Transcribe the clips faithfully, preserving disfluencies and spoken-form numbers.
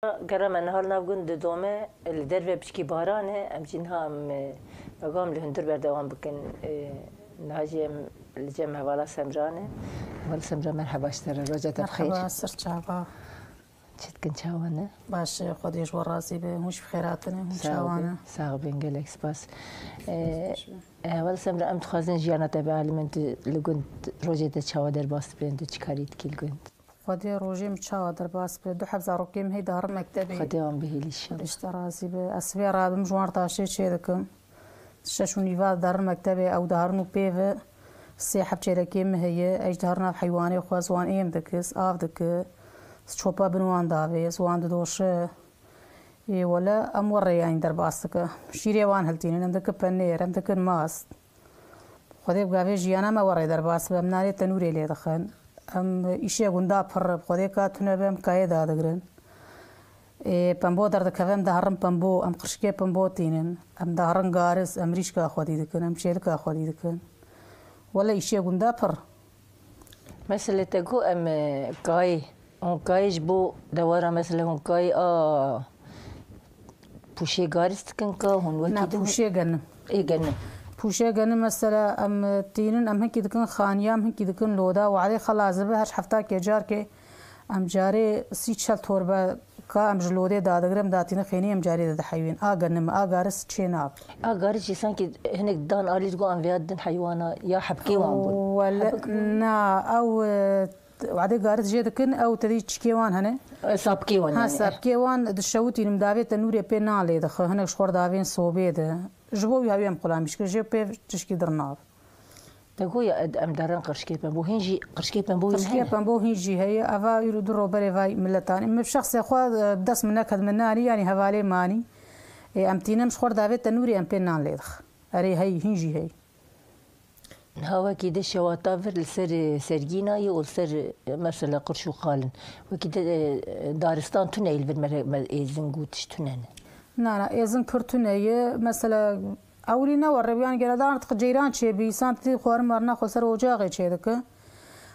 Gera me niha li nav gund didome, li derve piçkî baran e, em jî niha em, e, vegam li hundir berdewam bikin. E, niha jî em li cem hevala Semra ne. Heval Semra, merheba ji te re, roja te bi xêr. Merheba, ser çava. Çi dikin, çawa ne? Baş e, Xwedê ji we razî be. Hûn jî bi xêr hatine, hûn çawa ne? Sax bin, gelek spas. E, heval Semra, em dixwazin jiyana te bialimîn, tu li gund rojê te çawa derbas dibên, tu çi karî dikî li gund? Xwedê rojê min çawa derbas be. Du heb zarokê min hey diherin mektebê. Xwedê wan bihêlî inşallah. Xwedê ji te razî be. Ez sibê rabim ji wan re taşê çê dikim. Şeş û nîva diherin mektebê, ew diherin û pê ve sê heb çêrekê min heye. Ez ji diherin nav heywanê xwe, ez wan êm dikis, av diki. Ez çopa bin wan davê, ez wan didoşe. Ê wele em we rê yanî derbas dike. Şîrê wan hiltînin, em dikin penêr, em dikin mast. Xwedê bi gavê jiyana me we rê derbas be, em nanê tenûrê lê dixin. Em îşê gunda pir e, bi Xwedê ka tune be, em kayê dadigirin. Ê, pembo derdikeve, em diherin pembo, em qirşikê pembo tînin. Em diherin garis, em rîşka xwedî dikin, em çêlika xwedî dikin. Wele îşê gunda pir. Mesele te got em, e, kayê, hûn kayê ji bo dewara, mesele hûn kayê a pûşê garis dikin ka hûn wekî Na, din? Pûşê genim. Ê genim. Pûşê genim mesela em, e, tînin, em hinkî dikin xaniya, em hinkî dikin loda, wadê xelaz dibe, her hefta kê carkê em carê sî çel torbe ka em ji lodê dadigirin, em datînin xênî, em carê de diheyîn. A genim, a garis çê nabe. A garis jî sankî hinek dan alî digo em vêya didin heywana ya hebkê wan bûn. Wele, hebik bûn? Na, ew, e, wadê garis jê dikin, ew tedî çikê wan hene. E, sapkê wan Ha, yani. Sapkê wan dişewitînim davê tenûrê pê nan lê dixe. Hinek ji xwe davên sobê de. Ji bo wî hawî em xulamîş kir. Jê pê tişkî dirnav. Te got ya, em derin qirşkê pembo. Hîn jî qirşkê pembo wî Qirşkê hene? Pembo hîn jî heye. Eva îro du roberê vay miletan. Min bi şexsê xwe, e, dest min neket min nanî, yanî hevalê manî. Ê, em tînim ji xwe davê tenûrê em pê nan lê dix. Erê hey, hîn jî hey. Niha wekî di şewata vir li ser, e, sergîna ye û li ser, e, mesela qirş û qalin. Wekî di, e, daristan tune ye li vir mere-, me-, êzing û tişt tune ne? Na, na, êzing pir tune ye. Mesela ewilî ne were bû, yanî gere dan artık ceyran çêbî, însan tî xwarin marina xwe ser ocaxê çêdike.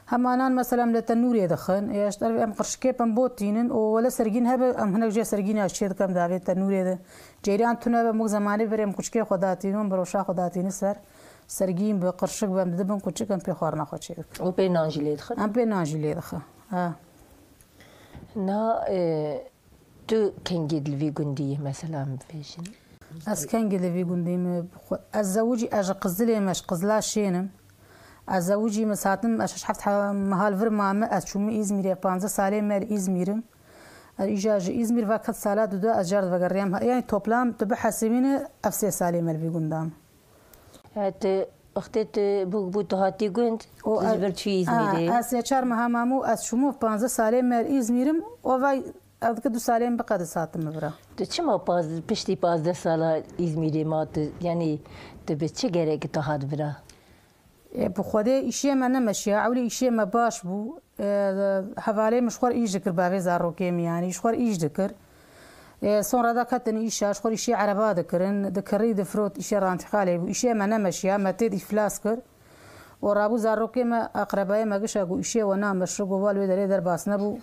Hemanan mesela em li tenûrê dixin. Ê, ji derve em qirşikê pembo tînin û wele sergîn hebe em hinek jê sergîna çêdikim davê tenûrê de. Ceyran tune be, muk zemanê berê em quçikê xwe datînin, em beroşa xwe datînin ser. Sergîn bi, qirşik be, em didibin quçik, em pê xwarina xwe çêdikin. Û pê nan jî lê dixin? Em pê nan jî lê dixin. Ha. Na, e, Tu kengî li vî gundî yî, mesela, em bibêjin? Ez kengî li vî gundî me, xwe-, ez zewicî, ez ji Qizilê me, ji Qizila Şênim. Ez zewicî me, satim, ez şeş heft he-, meha li vir mame, ez çûme Îzmîrê, panzdeh salê me li Îzmîr im. Ez îja ji Îzmîr ve ket sala dudu ez car divegeriyam. Yanî toplam tu bihesibîne ev sê salê me li vî gunda me. E, tu, wextê tu bûk bû, tu hatî gund, O, tu ji e, vir çû Îzmîrê? A, ez sê çar meha mamû, ez çûmû panzdeh salê me li Îzmîr im, o vay, ez dike du salê min biqedis hatim min vira. Tu çima paz-, piştî pazdeh sala Îzmîrê ma tu, yanî tu bi çi gerek tu hat vira? E, bi Xwedê îşê me nemeşiya, ewlî îşê me baş bû. E, hevalê min ji xwe re îş dikir, bavê zarokê min, yanî ji xwe re îş dikir. E, sonra da ketin îşa, ji xwe re îşê ereba dikirin, dikirî difirot, îşê rantîqalê bû. Îşê me nemeşiya, me têd îflas kir. Û rabû zarokê me, eqrebayê me gişa ku îşê we nameşi, ku va li wê derê derbas nebû.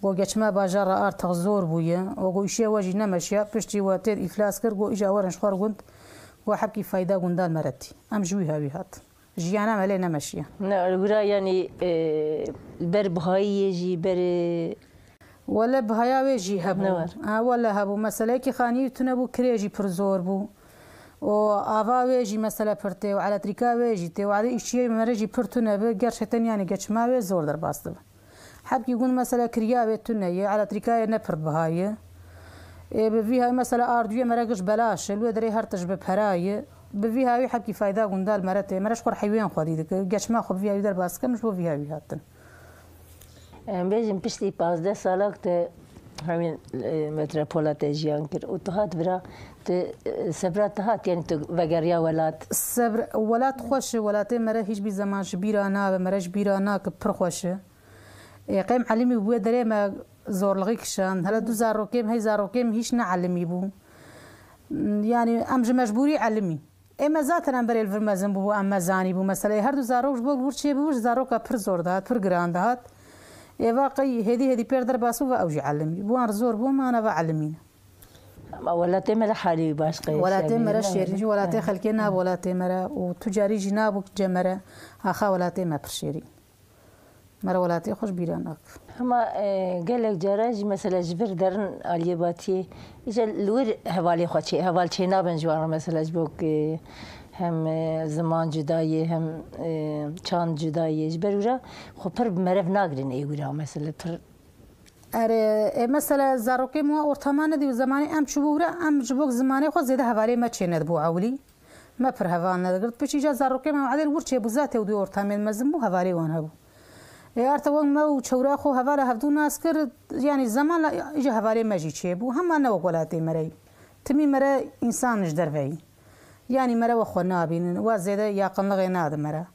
Ku geçme bajara artık zor bûye. Û ku îşê we jî nemeşiya, piştî we têd îflas kir, ku îca werin ji xwe re gund, ku hebkî fayda gundan me re tî. Em ji wî hawî hatin. Jiyana me lê nemeşiye. Ne, wira yanî, e, ber bihayî yê jî, ber, e, Wele bihaya wê jî hebû. Ne war. Ha, wele hebû. Meseleyekî xanî tune bû, kirê jî pir zor bû. Û ava wê jî mesele pir tê û eletrîka wê jî tê û ade îşçiyê me re jî pir tune bi. Gerçekten yanî geçima wê zor derbas dibe. Hebkî gund mesela kiriya wê tune ye, elektrîka ye ne pir biha ye. Ê, bi vî hay mesela ardûyê me re giş belaş e, li wê derê her tişt bi pera ye. Bi vî hawî hebkî fayda gunda li me re tê. Me re ji xwe re heywen xwedî dike. Geçma xwe bi vî hawî derbas dikim, ji bo vî hawî hatin. Em bêjin piştî pazdeh salak te hemî, e, metropola te jiyan kir û tu hat vira, tu, e, sebra te hat, yanî tu vegeriya welat. Sebr, welat xweş e, welatê me re hîç bî zeman ji bîra nabe, me re ji bîra nake, pir xweş e. Ê, qey em elimî bûye derê me zorlixî kişand. Hele du zarokê min, hey zarokê min hîç ne elimî bû. Yanî em ji mecbûrî elimî. Ê me zaten em berê li vir mezin bûbû, em me zanî bû. Meseleyê her du zarok ji bo li wir çê bû, ji zaroka pir zor dihat, pir giran dihat. Ê va qey hêdî hêdî pêr derbas bû ve ew jî elimî. Bi wan re zor bû, me ana ve elimîne. Ama welatê me re halî wî baş qey Welatê me re şêrîn jî, welatê xelkê nav welatê me re û tu carî jî nabû cem me re. Axa welatê me pir şêrîn. Me re welatê xwe ji bîra nake. Hema, e, gelek cara jî mesela ji vir derin aliyê batiyê, îca li wir hevalê xwe çê, heval çê nabin ji wan re mesela ji bo ku hem, e, ziman cuda yê, hem, e, çand cuda yê. Ji ber wira xwe pir bi merev nagirin ê wira mesela pir. Erê, e, mesela zarokê min ortama nedî û zemanê em çûbû wira, em ji bo zimanê xwe zêde hevalê me çê nedibû ewilî. Me pir heval nedigirt. Piştî îca zarokê me wadê wir çêbû, zate û dû ortamên mezin bû, hevalê wan hebû. Ê, arta wek me û çewra xwe hevala hevdû nas kir, yanî zamanla îca hevalê me jî çêbû. Hema ne wek welatê me re yî. Timî me re însan ji derve yî. Yanî me re we xwe nabînin, we zêde yaqinlixê nadin me re.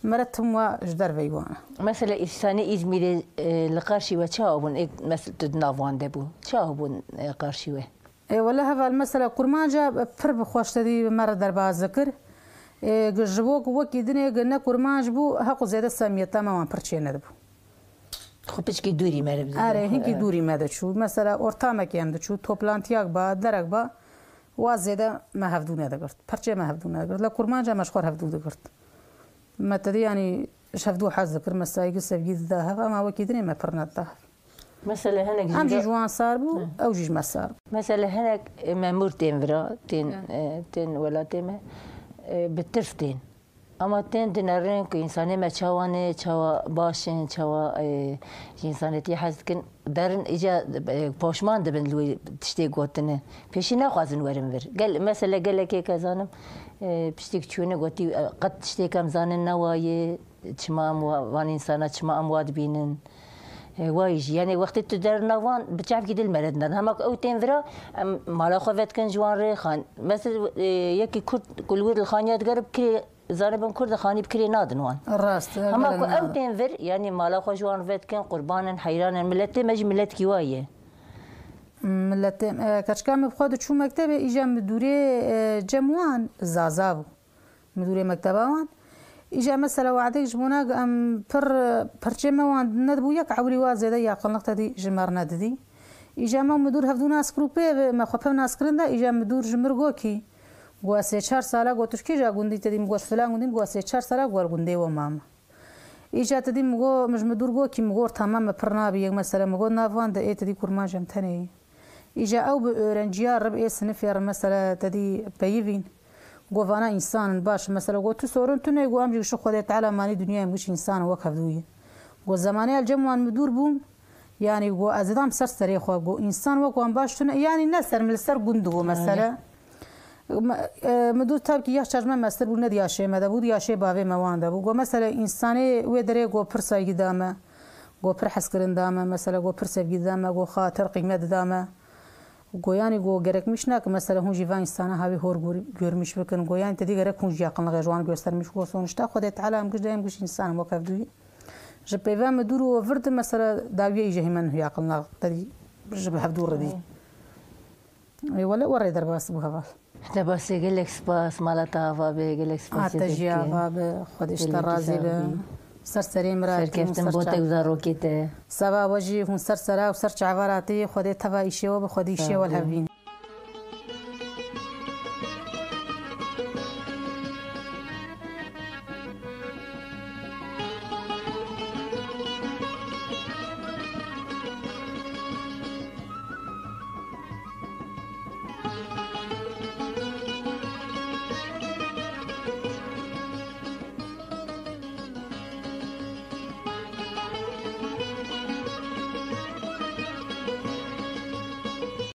Me re tim we ji derve yî wan e. Mesela însanê Îzmîrê, e, li qarşî we çawa bûn? Ê, mes-, tu di nav wan de bû. Çawa bûn, e, qarşî we? Ê, wele heval, mesela, kurmanca pir bi xweş tedî me re derbas dikir. Ê, gi ji bo ku wekî dinê gi ne kurmanc bû, heqû zêde semiyeta me wan pir çê nedibû. Xwe piçkî dûrî me re bidin. Erê, hinkî dûrî me diçû. Mesela, ortamekê em diçû, toplantiyak ba, derek ba, wa zêde me hevdû nedigirt. Pir çê me hevdû nedigirt. Le kurmanca me ji xwe re hevdû digirt. Me tedî, yanî, ji hevdû hez dikir, me saygî, sevgî dida hev, ama wekî dinê me pir nedida hev. Mesela hinek Em jî ji ji wan sar bû, Hı. ew jî ji me sar bû. Mesela hinek, e, memûr tên vira, tên, Hı. e, tên welatê me, e, bi tirs tên. Ama tên dinerin ku însanê me çawa ne, çawa baş in, çawa, e, ji însanetiyê hez dikin, derin îca, e, poşman dibin li wê tiştê gotine. Pêşî naxwazin werin vir. Gel, mesela gelekê ke zanim, e, piştî ku çûne gotî, e, qet tiştê ke em zanin ne wa ye, çima em wa, van însana çima em wa dibînin. E, wa jî, yanî wextê tu der nav wan bi çavkî dil meredin. Hema ku ew tên vira, em mala xwe vedikin ji wan rê, xan-, mesela, e, yekî Kurd ku li wir li xaniya digere bi kirê, zanibin Kurd e, xanî bi kirê nadin wan. Rast, Hema ku ew tên vir, yanî mala xwe ji wan vedikin, qurban in, heyran in. Miletê me jî miletkî wa ye. Miletê, e, keçika min bi xwe diçû mektebê, îja midûrê, e, cem wan Zaza bû. Midûrê mekteba wan. Îja mesela wadek ji bona em pir, pirçê me wan nedibû, yek ewilî wa zêde yaqinliq tedî ji me re nedidî. Îja me û midûr hevdû nas kir û pê ve me xwe pev nas kirin de, îja midûr ji mir gokî. Got, "Ez sê çar sala," got, "Tu ji kîja gundî tedî?" Min got, "Ji filan gundî." Min got, "Ez sê çar sala got gundê we mame." Îja tedî min got, min ji midûr gokî, min got, "Tamam, me pir nabî yek mesele." Min got, "Nav wan de ê tedî kurmanc em tenê yî." Îja ew bi öğrenciya rib ê sinifê re mesela tedî peyivîn. Go vana însan in, baş, mesela go tu sorun tune, go em jî şu Xwedê Teala manî dinyayê em giş însan in wek hevdû yî. Go zemanê el cem wan midûr bûm, yanî go ez dam ser serê xwe, go însan wek wan baş tune, yanî ne ser min li ser gund digo mesele. Me-, e, midûr tabkî yaş çar me mestir bû, ne di yaşê me de bû, di yaşê bavê me wan de bû. Go mesela însanê wê derê go pir saygî da me, go pir hezkirin da me, mesela go pir sevgî da me, go xatir qîmet da me. Go, yanî go, gerek miş nake, mesela hûn jî va însana havî hor gor-, görmüş bikin. Go, yanî te dî gerek hûn jî yaqinlixê ji wan göstermiş. Go, sonuçta Xwedê Teala em giş de em giş însan in wek hevdûyî. Ji peyva me dûr û vir di, mesela dawiyê î jehî me yaqinlix te dî ji bi hevdû re dî. Ê, wele we rê derbas bû heval. Te basê gelek spas, mala te ava be, gelek spas. A te jî ava be, Xwedê ji te razî be. Ser serê min re. Serkeftin bo te û zarokê te. Seva we jî hûn ser sera û ser çavara te yê, Xwedê teva îşê we bi, Xwedê îşê we li hev bîn.